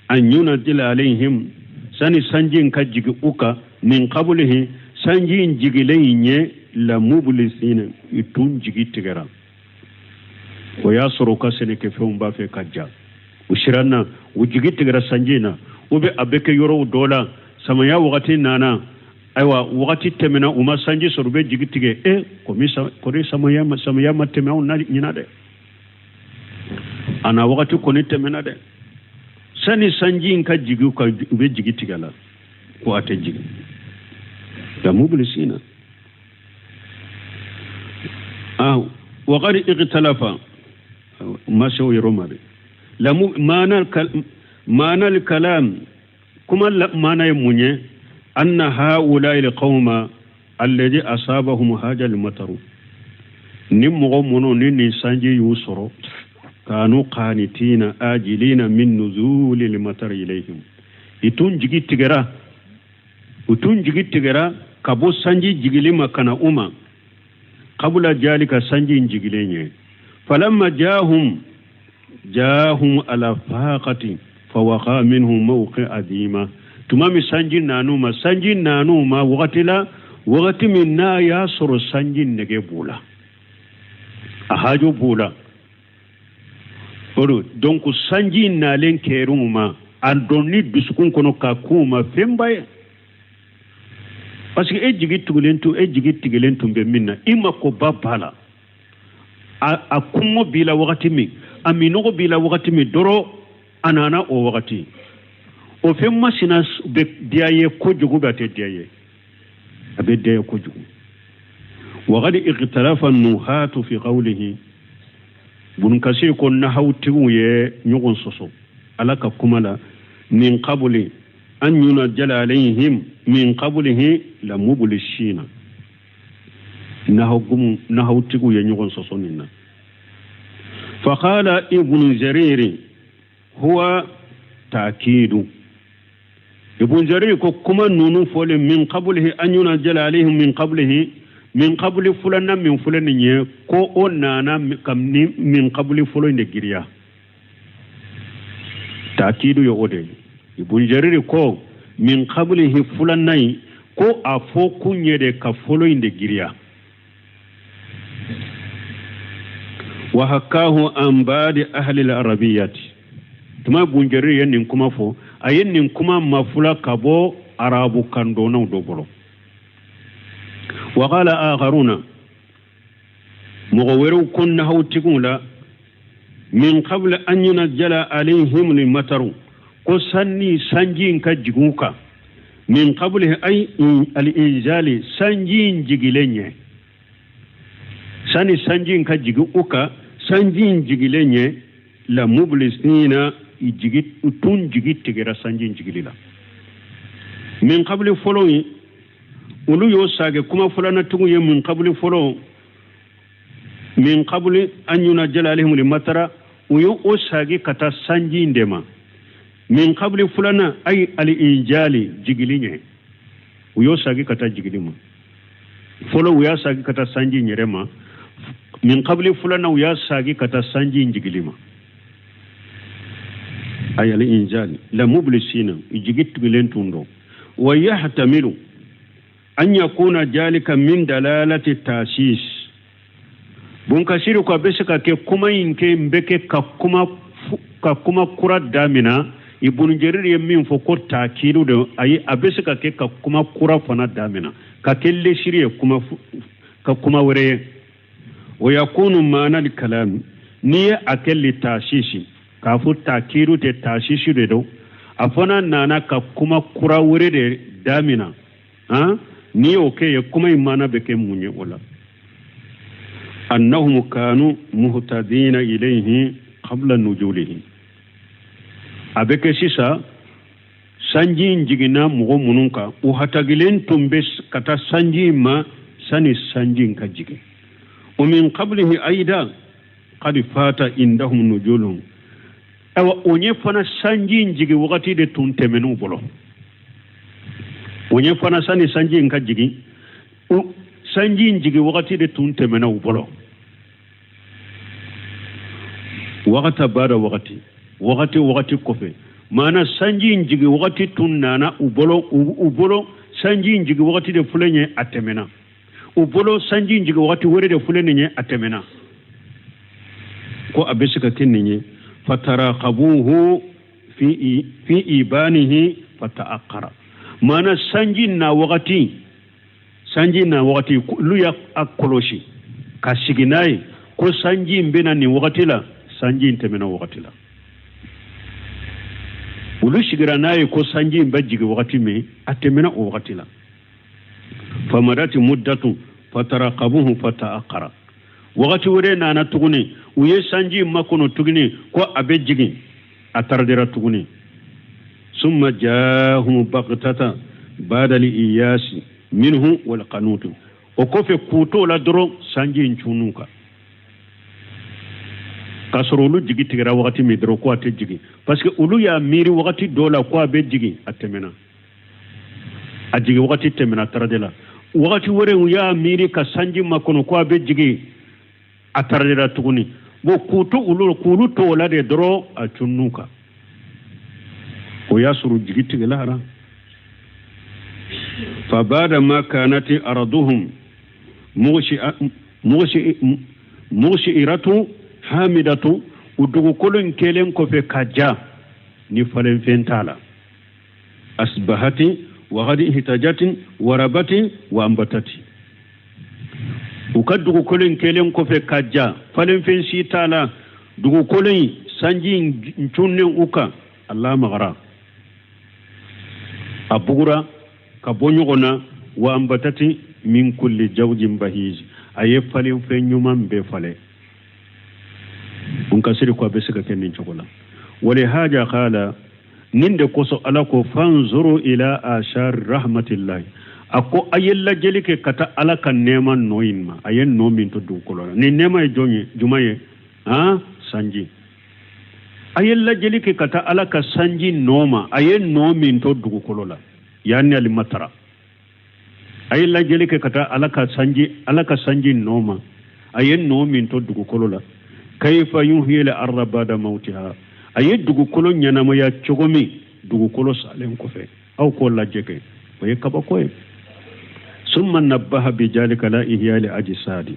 Speaker 2: an yunazila alayhim, sani sanji in ka jigin u kan, min qablihi, sanji in jigilen in ye, la mublisina, i tun jigi tigɛra. O y'a sɔrɔ u ka sɛnɛkɛfɛnw b'a fɛ ka ja, u siranna, u jigi tigɛra sanji na. U bɛ a bɛ kɛ yɔrɔw dɔ la, samaya wagati nana, ayiwa wagati tɛmɛna, u ma sanji sɔrɔ, u bɛ jigi tigɛ. E komi kɔni samaya ma tɛmɛ anw na ɲinan dɛ, a na wagati kɔni tɛmɛna dɛ. Sani sanji in ka jigin u kan, u bɛ jigi tigɛ la ko a tɛ jigin. La mublisina. Ah, waqad ikhtalafa, ma se o yɔrɔ ma dɛ. La maana al-kalam, kuma maana ye mun ye? Anna haula'i al-qawma alladhi asabahum hadha al-mataru, ni mɔgɔ minnu ni nin sanji y'u sɔrɔ, kanu qanitina ajilina min nuzuli al-matari ilayhim, i tun jigi tigɛra, u tun jigi tigɛra ka bɔ sanji jigili ma ka na u ma, qabla jalika, sanji in jigilen ye. Falamma jahum jahum ala faqati fawaqa minhum mawqi adima, tuma min sanji nan'u ma, sanji nan'u ma wagati la, wagati min n'a y'a sɔrɔ sanji nege b'u la, a haju b'u la. O don, donc sanji nalen kɛr'u ma, a dɔnni dusukun kɔnɔ ka k'u ma fɛnba ye, parce que e jigi tugulen tun, e jigi tigɛlen tun bɛ min na, i makoba b'a la, a kɔngɔ b'i la wagati min, a minnɔgɔ b'i la wagati min dɔrɔn, a nana o wagati, o fɛn masina bɛ diya ye kojugu, bɛ a tɛ diya ye, a bɛ diya ye kojugu. Waqad ikhtalafa nuhatu fi qawlihi, Bun Kasir ko nahawtigiw ye ɲɔgɔn sɔsɔ Ala ka kuma la, min qabli an yunajjala alayhim min qablihi la mublisina, nahawtigiw ye ɲɔgɔn sɔsɔ nin na. Faqala Ibnu Jariri huwa takidu, Ibn Jarir ko kuma ninnu fɔlen, min qablihi an yunajjala alayhim min qablihi, min qabli filanan min filɛ nin ye, ko o nana ka ni min qabli fɔlɔ in de giriya, takidu ye o de ye. Ibn Jarir ko min qablihi filanan in, ko a fɔ kun ye de ka fɔlɔ in de giriya. Wa hakahu an ba'di ahli al-arabiyyati, tuma Ibn Jarir ye nin kuma fɔ, a ye nin kuma mafula ka bɔ arabu kandɔnnaw dɔ bolo. Wa qala akharuna, mɔgɔ wɛrɛw ko nahawtigiw la, min qabli an yunajjala alayhim al-mataru, ko sanni sanji in ka jigin u kan, min qabli ay al-inzali, sanji in jigilen ye, sani sanji in ka jigin u kan, sanji in jigilen ye, la mublisina, jigi tun jigi tigɛra sanji in jigili la. Min qabli fɔlɔ in, olu y'o sage kuma filanatigiw ye, min qabli fɔlɔ, min qabli an yunajjala alayhim al-matara, u y'o sage ka taa sanji in de ma. Min qabli filanan ay al-injali, jigili ɲɛ, u y'o sage ka taa jigili ma. Fɔlɔ u y'a sage ka taa sanji in yɛrɛ ma, min qabli filanan u y'a sage ka taa sanji in jigili ma. Ay al-injali la mublisina, jigi tugulen tun don. Wa yahtamilu an yakuna jalika min dalalati tasis, Bunkasiri ko a bɛ se ka kɛ kuma in kɛ n bɛ kɛ ka kuma kura damina. Ibunu Jeriri ye min fɔ ko takiru de, ayi, a bɛ se ka kɛ ka kuma kura fana damina, ka kɛ lesiri ye, kuma ka kuma wɛrɛ ye. Wa yakunu maana kalami, n'i ye a kɛ litasisi, k'a fɔ takiru tɛ, tasisi de don, a fana nana ka kuma kura wɛrɛ de damina. Han, n'i y'o kɛ ye, kuma in maana bɛ kɛ mun ye o la? Annahum kanu muhtadina ilayhi qabla nujulihi. A bɛ kɛ sisan, sanji in jiginna mɔgɔ minnu kan, u hatagilen tun bɛ ka taa sanji in ma sani sanji in ka jigin. Wa min qablihi aida qad fata indahum nujuluhum. Ayiwa, o ɲɛ fana, sanji in jigin wagati de tun tɛmɛn'u bolo. O ɲɛ fana, sani sanji in ka jigin, sanji in jigin wagati de tun tɛmɛna u bolo. Wagata bada wagati, wagati wagati kɔfɛ, maana sanji in jigin wagati tun nana u bolo. U bolo, sanji in jigin wagati de filɛ ye, a tɛmɛna u bolo. Sanji in jigin wagati wɛrɛ de filɛ nin ye, a tɛmɛna. Ko a bɛ se ka kɛ nin ye: fatarakabuhu fi ibanihi fata'akkara. Maana sanji na wagati, sanji na wagati, olu y'a kɔlɔsi ka sigi n'a ye ko sanji in bɛna nin wagati la, sanji in tɛmɛna wagati la. Olu sigira n'a ye ko sanji in bɛ jigin wagati min, a tɛmɛna o wagati la. Famadati muddatu fatarakabuhu fata'akkara. Wagati wɛrɛ nana tuguni, u ye sanji makɔnɔ tuguni ko a bɛ jigin, a taradera tuguni. Summa jahum baghtata bada iyasi minhu wal qanutu. O kɔfɛ, k'u t'o la dɔrɔn, sanji in cunnu kan, k'a sɔrɔ olu jigi tigɛra wagati min dɔrɔn ko a tɛ jigin, parce que olu y'a miiri wagati dɔ la ko a bɛ jigin, a tɛmɛna, a jigin wagati tɛmɛna tarade la. Wagati wɛrɛ, u y'a miiri ka sanji makɔnɔ ko a bɛ jigin, a taradera tuguni. Bon, k'u to olu, k'olu to o la de dɔrɔn, a cunnu kan, o y'a sɔrɔ jigi tigɛla. Fa bada ma kanati arduhum mughshi'iratu hamidatu, u dugukolo in kɛlen kɔfɛ ka ja ni falenfɛn t'a la, asbahati wa qad ihtajatin warabati wa ambatati. U ka dugukolo in kɛlen kɔfɛ ka ja, falenfɛn si t'a la, dugukolo in sanji in cunnen u kan, a lamagara, a bugura ka bɔ ɲɔgɔn na. Wa ambatati min kulli jawjin bahij, a ye falenfɛn ɲuman bɛɛ falen. Kasiri ko a bɛ se ka kɛ nin cogo la. Walihaja qala, nin de kosɔn Ala ko: fanzuru ila ashar rahmatillahi. A ko a ye lajɛli kɛ ka taa Ala ka nɛɛma nɔ in ma, a ye nɔ min to dugukolo la. Nin nɛɛma ye jɔn ye, jumɛn ye? Han, sanji. A ye lajɛli kɛ ka taa Ala ka sanji nɔ ma, a ye nɔ min to dugukolo la, yani alimatara. A ye lajɛli kɛ ka taa Ala ka sanji nɔ ma, a ye nɔ min to dugukolo la. Kayfa yuhyil arda bada mautiha, a ye dugukolo ɲɛnamaya cogo min dugukolo salen kɔfɛ, aw k'o lajɛ kɛ, o ye kabako ye. Summa nabbaha bijalika la ihyali ajsadi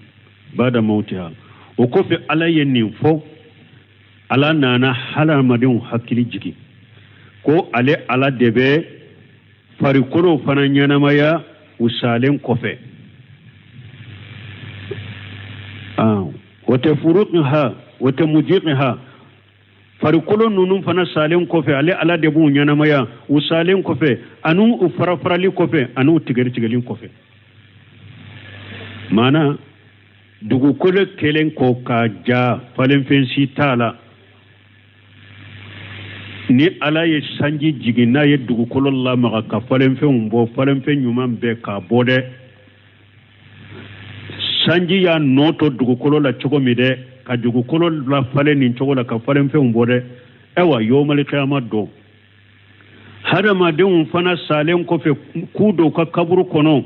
Speaker 2: bada mautiha. O kɔfɛ, Ala ye nin fɔ, Ala nana hadamadenw hakili jigin ko ale Ala de bɛ farikolo fana ɲɛnamaya u salen kɔfɛ. Wa tafruqiha wa tamjiqiha, farikolo ninnu fana salen kɔfɛ, ale Ala de b'u ɲɛnamaya u salen kɔfɛ, ani u fara farali kɔfɛ, ani u tigɛri tigɛli kɔfɛ. Maana dugukolo kɛlen kɔ ka ja, falenfɛn si t'a la, ni Ala ye sanji jigin, n'a ye dugukolo lamaga ka falenfɛnw bɔ, falenfɛn ɲuman bɛɛ k'a bɔ dɛ. Sanji y'a nɔ to dugukolo la cogo min dɛ, ka dugukolo lafalen nin cogo la ka falenfɛnw bɔ dɛ. Ayiwa, yomali kiyama don, hadamadenw fana salen kɔfɛ k'u don u ka kaburu kɔnɔ,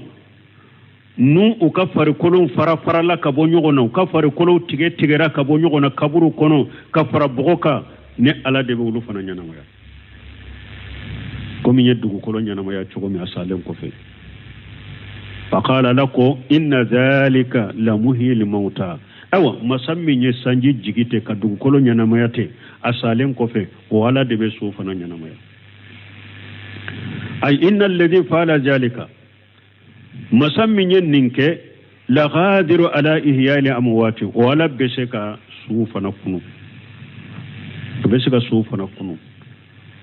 Speaker 2: n'u u ka farikolow fara farala ka bɔ ɲɔgɔn na, u ka farikolow tigɛ tigɛra ka bɔ ɲɔgɔn na kaburu kɔnɔ ka fara bɔgɔ kan, ni Ala de bɛ olu fana ɲɛnamaya komi n ye dugukolo ɲɛnamaya cogo min a salen kɔfɛ. Faqala, la ko inna dhalika la muhyil mauta. Ayiwa, masa min ye sanji jigi ten ka dugukolo ɲɛnamaya ten a salen kɔfɛ, o Ala de bɛ su fana ɲɛnamaya. Ay inna alladhi fa'ala zalika, masa min ye nin kɛ, laqadiru ala ihya'il amwati, o Ala bɛ se ka su fana kunu, a bɛ se ka su fana kunu.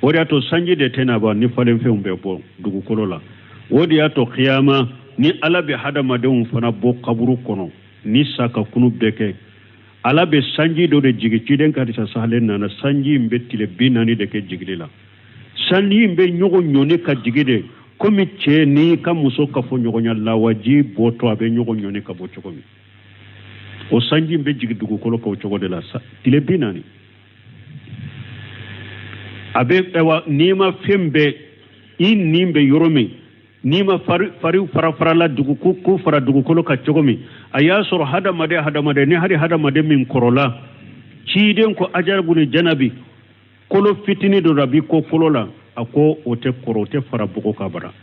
Speaker 2: O de y'a to sanji de tɛna ban ni falenfɛnw bɛ bɔ dugukolo la. O de y'a to kiyama ni Ala bɛ hadamadenw fana bɔ kaburu kɔnɔ ni sa ka kunu bɛɛ kɛ, Ala bɛ sanji dɔ de jigi. Ciden ka hadisa sahalen nana, sanji in bɛ tile 40 de kɛ jigili la. Sanji in bɛ ɲɔgɔn ɲɔni ka jigi de, komi cɛ n'i ka muso kafoɲɔgɔnya lawaji bɔtɔ, a bɛ ɲɔgɔn ɲɔni ka bɔ cogo min. O sanji in bɛ jigin dugukolo kan o cogo de la tile 40. A bɛ ayiwa, n'i ma fɛn bɛɛ, i nin bɛ yɔrɔ min, n'i ma fari fari fara farala dugu ko fara dugukolo kan cogo min, a y'a sɔrɔ hadamaden ni hali hadamaden min kɔrɔla, ciden ko ajarabuni janabi, kolo fitinin dɔ la bi ko kolo la, a ko o tɛ kɔrɔ, o tɛ fara bɔgɔ kan bara.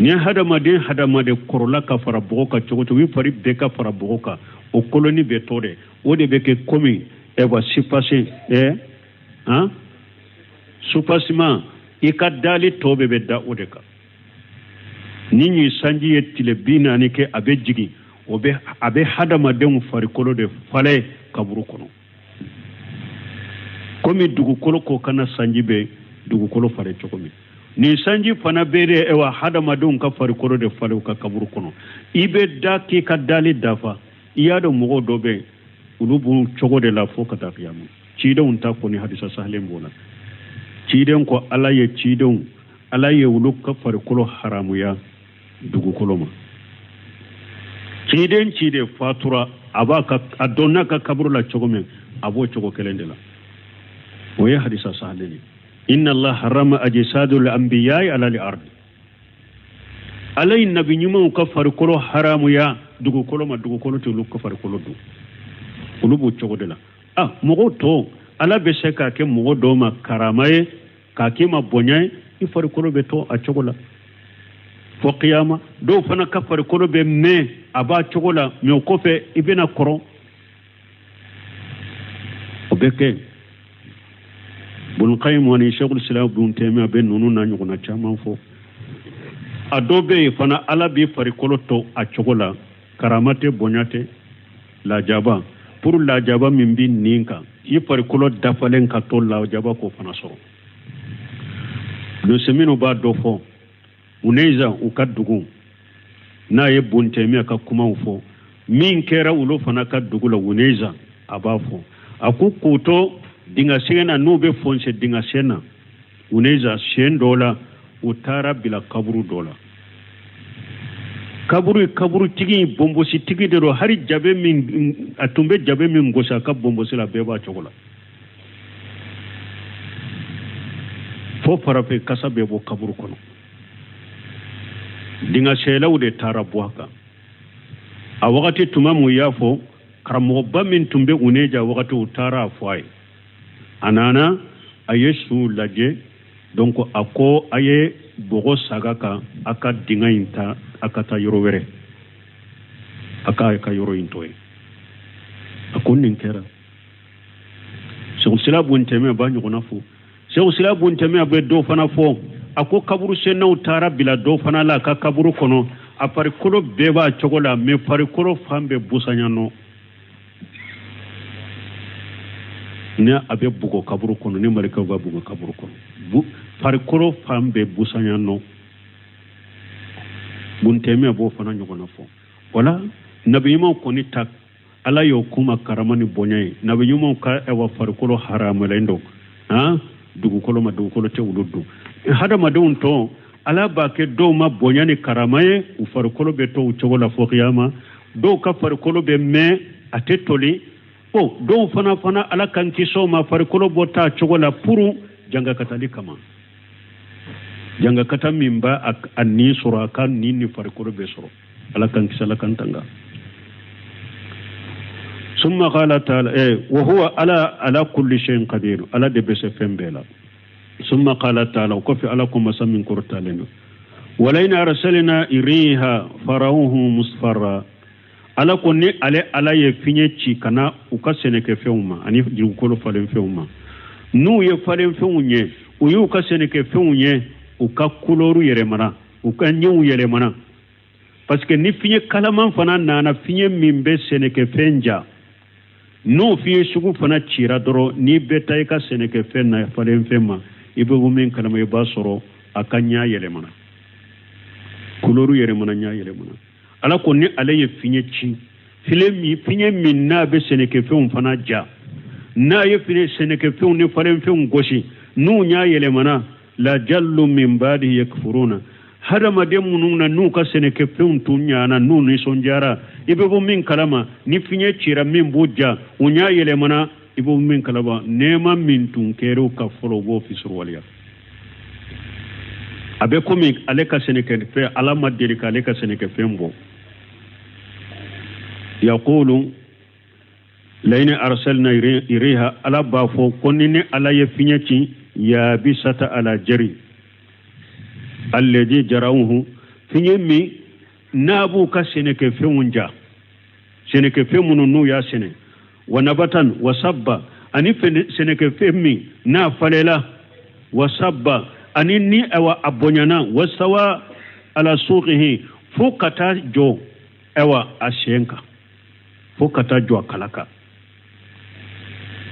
Speaker 2: Ni hadamaden kɔrɔla ka fara bɔgɔ kan cogo cogo, i fari bɛɛ ka fara bɔgɔ kan, o koloni bɛ to dɛ, o de bɛ kɛ komi ɛwa sipase ɛ han supasima, i ka dali tɔ bɛɛ bɛ da o de kan. Ni nin sanji ye tile 40 kɛ, a bɛ jigin, o bɛ a bɛ hadamadenw farikolo de falen kaburu kɔnɔ, komi dugukolo ko kana sanji bɛ dugukolo falen cogo min. Nin sanji fana bɛ de ɛwa hadamadenw ka farikolo de falen u ka kaburu kɔnɔ. I bɛ da k'i ka dali dafa. I y'a dɔn mɔgɔw dɔ bɛ yen, olu b'u cogo de la fo ka taa kiyama. Cidenw ta kɔni hadisa sahalen b'o la. Ciden ko Ala ye cidenw, Ala ye olu ka farikolo haramuya dugukolo ma. Ciden ciden fatura, a b'a ka a donna ka kaburu la cogo min, a b'o cogo kelen de la. O ye hadisa sahalen ye. Inna Allah harama ajsadul anbiya'i ala al-ard. Ala ye nabi ɲumanw ka farikolo haramuya dugukolo ma, dugukolo tɛ olu ka farikolo dun, olu b'o cogo de la. Ah, mɔgɔw tɔ, Ala bɛ se k'a kɛ mɔgɔ dɔw ma karama ye, k'a k'i ma bonya ye, i farikolo bɛ to a cogo la fo kiyama. Dɔw fana ka farikolo bɛ mɛn a b'a cogo la, mɛ o kɔfɛ i bɛna kɔrɔ, o bɛ kɛ. Ibn Qayyim ani Sheikhul Islam Ibn Taymiyyah bɛ ninnu n'a ɲɔgɔnna caman fɔ. A dɔw bɛ yen fana, Ala b'i farikolo to a cogo la, karama tɛ, bonya tɛ, lajaba pour lajaba min bɛ nin kan, i farikolo dafalen ka to lajaba k'o fana sɔrɔ. Luseminu b'a dɔ fɔ Uneza u ka dugu n'a ye Ibn Taymiyyah ka kumaw fɔ min kɛra olu fana ka dugu la Uneza, a b'a fɔ a ko k'u to dingɛ sen na, n'u bɛ fɔnse dingɛ sen na Uneza, siɲɛ dɔ la u taara bila kaburu dɔ la. Kaburu kaburutigi bonbositigi de don, hali jabe min a tun bɛ jabe min gosi a ka bonbosi la, bɛɛ b'a cogo la, fo farafin kasa bɛ bɔ kaburu kɔnɔ. Dingɛ senlaw de taara bɔ a kan a wagati. Tuma mun y'a fɔ karamɔgɔba min tun bɛ Uneja wagati, u taara a fɔ a ye, a nana, a ye su lajɛ. Donc a ko a ye bɔgɔ saga kan, a ka dingɛ in ta, a ka taa yɔrɔ wɛrɛ, a k'a ka yɔrɔ in to yen. A ko nin kɛra. Segu Sila Ibn Taymiyyah b'a ɲɔgɔnna fɔ. Segu Sila Ibn Taymiyyah bɛ dɔw fana fɔ, a ko kaburu sennaw taara bila dɔw fana la a ka kaburu kɔnɔ, a farikolo bɛɛ b'a cogo la, mɛ farikolo fan bɛɛ busanya nɔ ni a bɛ bugɔ kaburu kɔnɔ, ni malikaw b'a bugɔ kaburu kɔnɔ, farikolo fan bɛɛ busanya nɔ. Ibn Taymiyyah b'o fana ɲɔgɔnna fɔ. Wala nabi ɲumanw kɔni ta, Ala y'o kuma karama ni bonya ye. Nabi ɲumanw ka ɛwa farikolo haramalen don han dugukolo ma, dugukolo tɛ olu dun. Hadamadenw tɔ, Ala b'a kɛ dɔw ma bonya ni karama ye, u farikolo bɛ to u cogo la fo kiyama. Dɔw ka farikolo bɛ mɛn, a tɛ toli o. Dɔw fana Ala kan kisi o ma, farikolo bɔ t'a cogo la pour jangakatali kama, jangakata min b'a a nin sɔrɔ, a ka nin ni farikolo bɛ sɔrɔ. Ala kan kisi, Ala kan tanga. Summa qala ta'ala wa huwa ala kulli shay'in qadir, Ala de bɛ se fɛn bɛɛ la. Summa qala ta'ala, o kɔfɛ Ala ko masa min kɔrɔtalen don, walain arsalna riha farawhu musfarra. Ala ko ni ale Ala ye fiɲɛ ci ka na u ka sɛnɛkɛfɛnw ma ani dugukolo falenfɛnw ma, n'u ye falenfɛnw ye, u y'u ka sɛnɛkɛfɛnw ye, u ka kulɔru yɛlɛmana, u ka ɲɛw yɛlɛmana. Parce que ni fiɲɛ kalaman fana nana, fiɲɛ min bɛ sɛnɛkɛfɛn ja, n'o fiɲɛ sugu fana cira dɔrɔn, n'i bɛ taa i ka sɛnɛkɛfɛn na falenfɛn ma, i bɛ bɔ min kalama, i b'a sɔrɔ a ka ɲa yɛlɛmana, kulɔru yɛlɛmana, ɲa yɛlɛmana. Ala ko ni ale ye fiɲɛ ci, fiɲɛ min n'a bɛ sɛnɛkɛfɛnw fana ja, n'a ye sɛnɛkɛfɛnw ni falenfɛnw gosi, n'u ɲa yɛlɛmana, la jallu min ba'dihi yakfuruna. Hadamaden minnu na n'u ka sɛnɛkɛfɛnw tun ɲana, n'u nisɔndiyara, i bɛ bɔ min kalama, ni fiɲɛ cira min b'u ja, u ɲa yɛlɛmana, i bɛ bɔ min kalama, nɛɛma min tun kɛra u ka fɔlɔ, u b'o fisiriwaleya. A bɛ komi ale ka sɛnɛkɛfɛn, Ala ma deli k'ale ka sɛnɛkɛfɛn bɔ. Yaqulu lain arsalna iriha, Ala b'a fɔ ko ni ne Ala ye fiɲɛ ci, yabisata ala jari alladhi jarawhu, fiɲɛ min n'a b'u ka sɛnɛkɛfɛnw ja, sɛnɛkɛfɛn minnu n'u y'a sɛnɛ, wa nabatan wa sabba, ani sɛnɛkɛfɛn min n'a falela, wa sabba, ani ni awa a bonyana, wa sawa ala suqihi, fo ka taa jɔ awa a sen kan, fo ka taa jɔ a kala kan.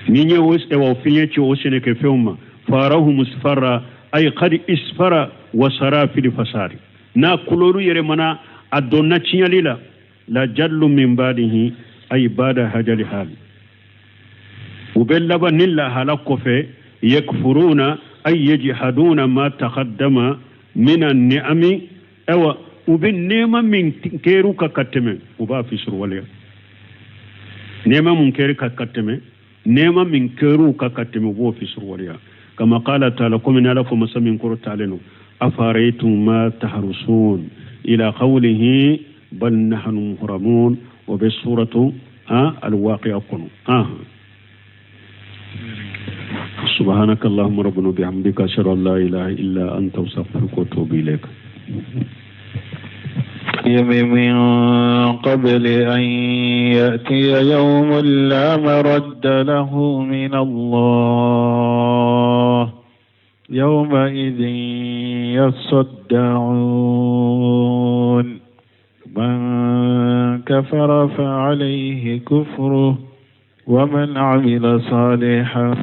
Speaker 2: Ni ye o awa fiɲɛ ci o sɛnɛkɛfɛnw ma, farahu musfarra ay qad isfara wa sara fil fasari, n'a kulɔru yɛlɛmana, a donna tiɲɛli la, la jallu min ba'dihi ay ba'da hajali hali, u bɛ laban ni lahala kɔfɛ, yakfuruna ay yajhaduna ma taqaddama min an-ni'ami, awa u bɛ nɛɛma min kɛr'u kan ka tɛmɛ, u b'a fisiriwaleya. Nɛɛma mun kɛr'u kan ka tɛmɛ, nɛɛma min kɛr'u kan ka tɛmɛ, u b'o fisiriwaleya. Kama qala ta'ala, komi ni Ala ko masa min kɔrɔ talen don, afaraytum ma tahrusun ila qawlihi bal nahnu muhramun, o bɛ suratu al-waqi'a kɔnɔ. سبحانك اللهم ربنا وبحمدك أشهد أن لا إله إلا أنت أستغفرك وأتوب إليك.
Speaker 1: من قبل أن يأتي يوم لا مرد له من الله يومئذ يصدعون من كفر فعليه كفره ومن عمل صالحا